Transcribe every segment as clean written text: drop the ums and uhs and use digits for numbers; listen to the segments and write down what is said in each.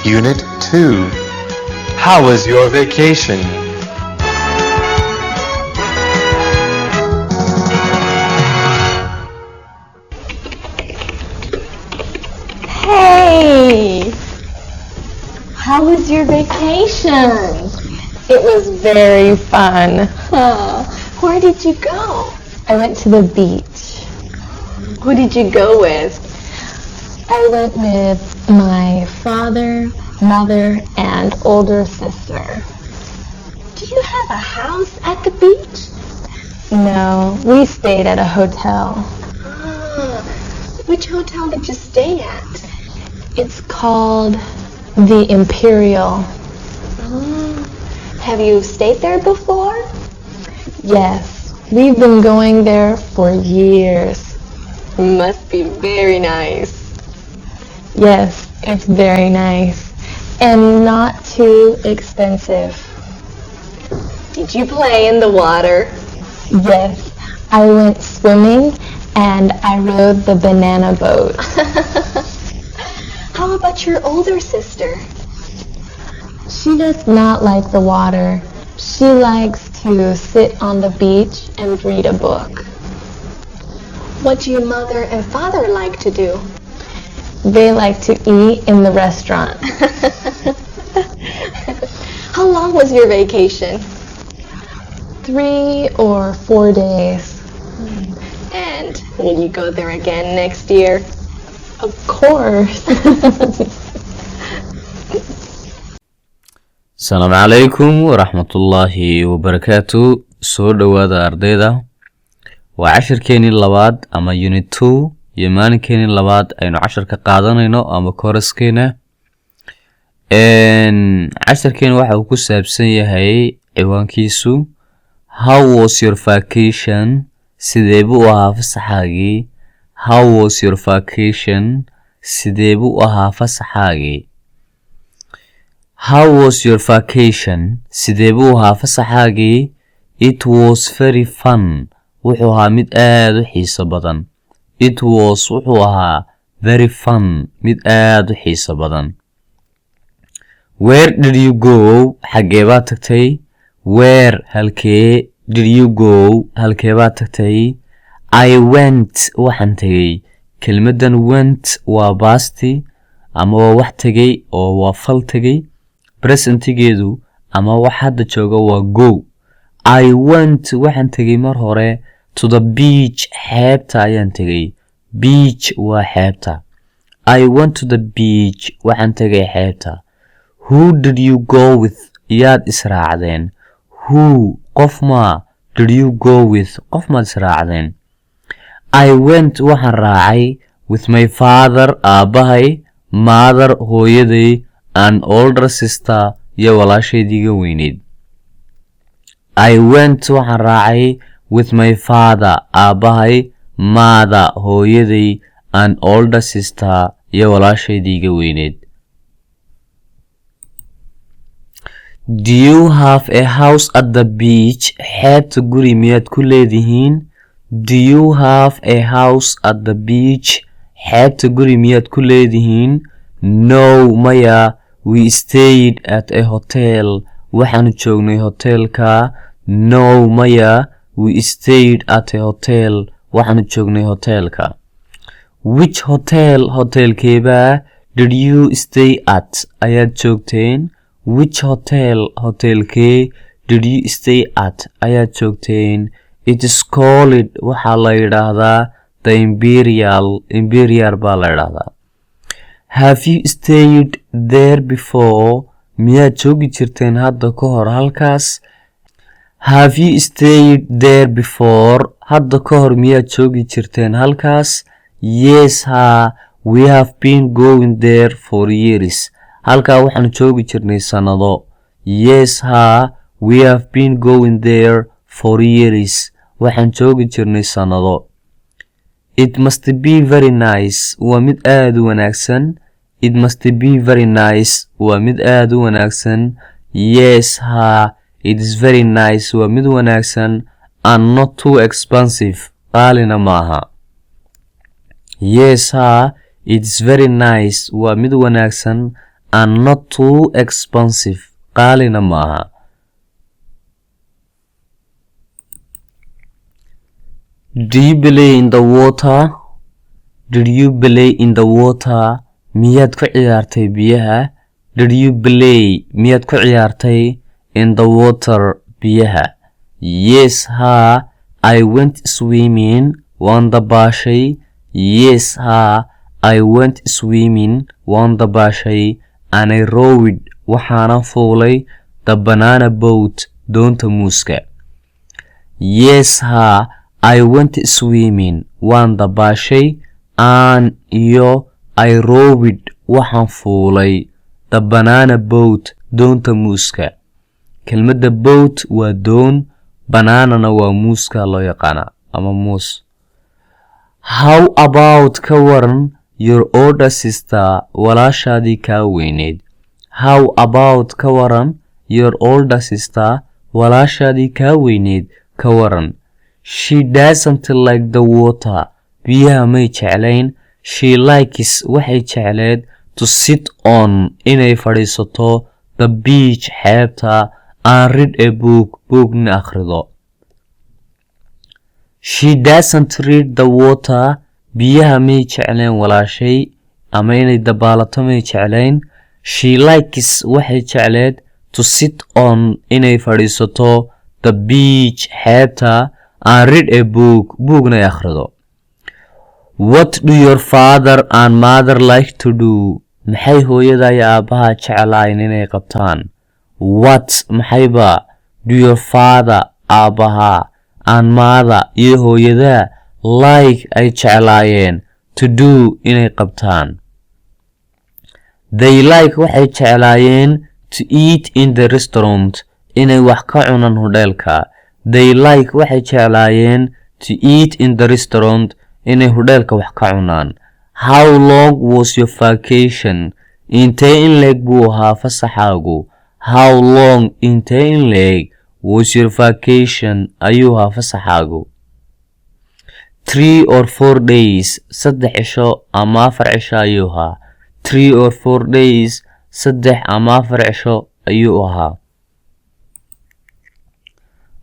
Unit 2. How was your vacation? Hey! How was your vacation? It was very fun. Huh. Where did you go? I went to the beach. Who did you go with? I went with my father, mother, and older sister. Do you have a house at the beach? No, we stayed at a hotel. Ah, which hotel did you stay at? It's called the Imperial. Ah, have you stayed there before? Yes, we've been going there for years. Must be very nice. Yes, it's very nice and not too expensive. Did you play in the water? Yes, I went swimming and I rode the banana boat. How about your older sister? She does not like the water. She likes to sit on the beach and read a book. What do your mother and father like to do? They like to eat in the restaurant. How long was your vacation? 3 or 4 days. And will you go there again next year? Of course. Asalaamu calaykum waraxmatullaahi wabarakaatu. Soo dhowaada, ardayda. Waa cashirkeenii labaad ama unit 2 iyo maalinkeenii labaad aynu cashirka qaadanayno ama kooraskeena. Cashirkeena waxa uu ku saabsan yahay ciwaankiisu "How was your vacation?" Sidee buu ahaa fasaxaagii? How was your vacation? Sidee buu ahaa fasaxaagii? How was your vacation? Sidee buu ahaa fasaxaagii? It was very fun. Wuxuu ahaa mid aad u xiiso badan. It was, wuxuu ahaa, very fun, mid aad u xiiso badan. Where did you go? Xagee baad tagtay? Where, halkee, did you go, halkee baad tagtay? I went, waxaan tegey. Kelmaddan went waa past ama waa wax tegey oo waa fal tegey. Presentigeedu ama wax hadda jooga waa go. I went, waxaan tegey mar hore, to the beach, xeebta ayaan tegey. Beach waa xeebta. I went to the beach, waxaan tegay xeebta. Who did you go with? Yaad israacdeen? Who, qof ma, did you go with, qof maad israacdeen? I went, waxaan raacay, with my father, aabbahay, mother, hooyaday, and older sister, iyo walaashaydii iga weyneyd. I went, waxaan raacay, with my father, aabbahay, mother, hooyaday, and older sister, iyo walaashaydii iga weyneyd. Do you have a house at the beach? Xeebta guri miyaad ku leedihiin? Do you have a house at the beach? Xeebta guri miyaad ku leedihiin? No, maya, we stayed at a hotel. Waxaanu joognay hoteelka. No, maya, we stayed at a hotel. Waxaanu joognay hoteelka. Which hotel, hotelkeebaa, did you stay at, ayaad joogteen? Which hotel, hotelkee, did you stay at, ayaad joogteen? It is called, waxaa la yidhaahdaa, the Imperial. Imperial baa la yidhaahdaa. Have you stayed there before? Miyaad joogi jirteen hadda ka hor halkaas? Have you stayed there before? Hadda ka hor miyaad joogi jirteen halkaas? Yes, haa, we have been going there for years. Halkaa waxaanu joogi jirnay sannado. Yes, haa, we have been going there for years. Waxaan joogi jirnay sannado. It must be very nice. Waa mid aad u wanaagsan. It must be very nice. Waa mid aad u wanaagsan. Yes, haa, it is very nice. Waa mid wanaagsan, and not too expensive. Qaalina maaha. Yes, haa, it is very nice. Waa mid wanaagsan. And not too expensive, qaalina maaha. Do you play in the water? Did you play in the water? Miyaad ku ciyaartay biyaha? Did you play, miyaad ku ciyaartay, in the water, biyaha? Yes, haa, I went swimming, waan dabaashay. Yes, haa, I went swimming, waan dabaashay, and I rowed, waxaanan fuulay, the banana boat, doonta muuska. Yes, haa, I went swimming, waan dabaashay, and, iyo, I rowed, waxaan fuulay, the banana boat, doonta muuska. Kelmadda boat waa doon, bananana waa muuska loo yaqaanaa ama muus. How about, ka waran, your older sister, walaashaadii kaa weyneyd? How about, ka waran, your older sister, walaashaadii kaa weyneyd ka waran? She doesn't like the water, biyaha may jeclayn. She likes, waxay jecleed, to sit on, inay fadhiisato, the beach, xeebta, and read a book, buugna akhrido. She doesn't read the water, biyaha may jecleen walaashay ama inay dabaalato may jeclayn. She likes, waxay jecleed, to sit on, inay fadhiisato, the beach, xeebta, and read a book, buugna ay akhrido. What do your father and mother like to do? Maxay hooyada iyo aabbaha jeclaayeen inay qabtaan? What, maxayba, do your father, aabbaha, and mother, iyo hooyada, like, ay jeclaayeen, to do, inay qabtaan? They like, waxay jeclaayeen, to eat in the restaurant, inay wax ka cunaan hodheelka. They like, waxay jeclaayeen, to eat in the restaurant, inay hodheelka wax ka cunaan. How long was your vacation? Intee in leeg buu ahaa fasaxaagu? How long, intee in leeg, was your vacation, ayuu ahaa fasaxaagu? 3 or 4 days, 3 cisho ama 4 cisho ayuu ahaa. 3 or 4 days, 3 ama 4 cisho ayuu ahaa.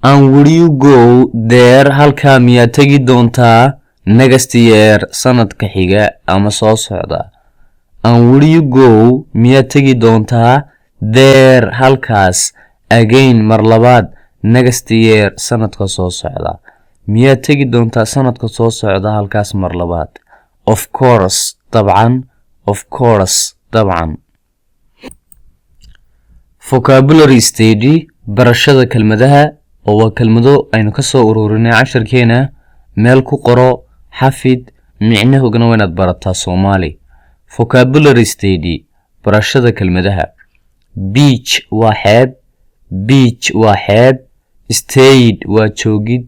And will you go there, halkaa miyaad tegi doontaa, next year, sanadka xiga ama soo socda? And will you go, miyaad tegi doontaa, there, halkaas, again, mar labaad, next year, sanadka soo socda? Miyaad tegi doontaa sanadka soo socda halkaas mar labaad? Of course, dabcan. Of course, dabcan. Vocabulary study, barashada kelmadaha, oo waa kelmado aynu ka soo ururinay casharkeena. Meel ku qoro, xafid, micnahogana waa inaad barataa Soomaali. Vocabulary study, barashada kelmadaha. Beach waa xeeb. Beach waa xeeb. Stayed waa joogid.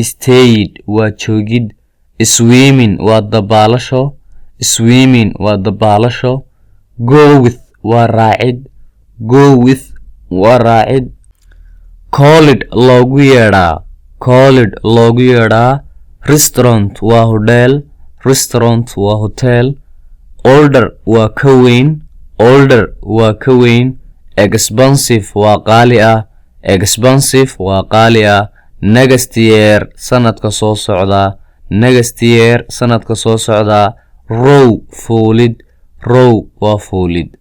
Stayed waa joogid. Swimming waa dabaalasho. Swimming waa dabaalasho. Go with waa raacid. Go with waa raacid. Called, loogu yeedhaa. Called, loogu yeedhaa. Restaurant waa hodheel. Restaurant waa hotel. Older waa ka weyn. Older waa ka weyn. Expensive waa qaali ah. Expensive waa qaali ah. Next year, sanadka soo socda. Next year, sanadka soo socda. Row, fuulid. Row waa fuulid.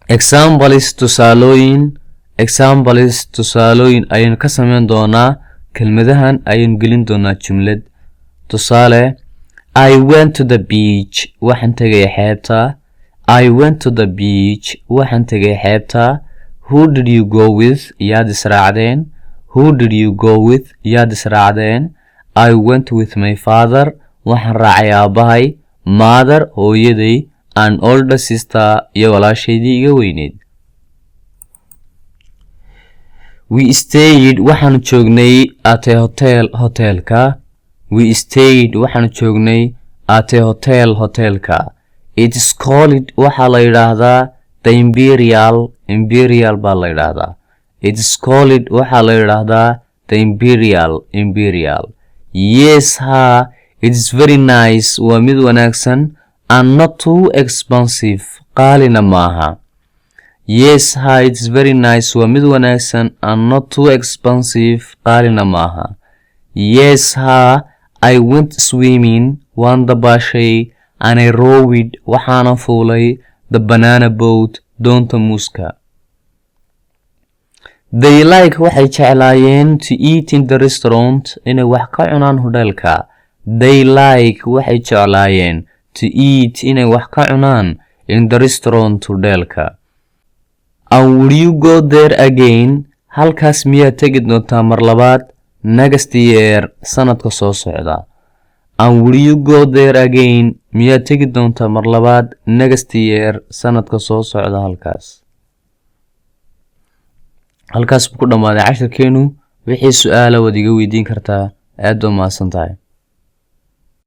Examples, tusaalooyin. Examples, tusaalooyin ayaynu ka sameyn doonaa. Kelmadahan ayaynu gelin doonaa jumlad. Tusaale: I went to the beach, waxaan tegay xeebta. I went to the beach, waxaan tegay xeebta. Who did you go with? Yaad israacdeen? Who did you go with? Yaad israacdeen? I went with my father, waxaan raacay aabbahay, mother, hooyaday, and older sister, iyo walaashaydii iga weyneyd. We stayed, waxaanu joognay, at a hotel, hotelka. We stayed, waxaanu joognay, at a hotel, hotelka. It is called, waxaa la yidhaahdaa, the Imperial. Imperial baa la yidhaahdaa. It is called, waxaa la yidhaahdaa, the Imperial. Imperial. Yes, haa, it is very nice, waa mid wanaagsan. And not too expensive, qaalina maaha. Yes, haa, it's very nice, waa mid wanaagsan, and not too expensive, qaalina maaha. Yes, haa, I went swimming, waan dabaashay, and I rowed, waxaana fuulay, the banana boat, doonta muuska. They like, waxay jeclaayeen, to eat in the restaurant, inay wax ka cunaan hodheelka. They like, waxay jeclaayeen, to eat, inay wax ka cunaan, in the restaurant, hodheelka. And would you go there again, halkaas miyaad tegi doontaa mar labaad, next year, sanadka soo socda? And would you go there again, miyaad tegi doontaa mar labaad, next year, sanadka soo socda halkaas? Halkaas buu ku dhammaaday cashirkeenu. Wixii su-aala waad iga weydiin kartaa. Aad baa mahadsan tahay.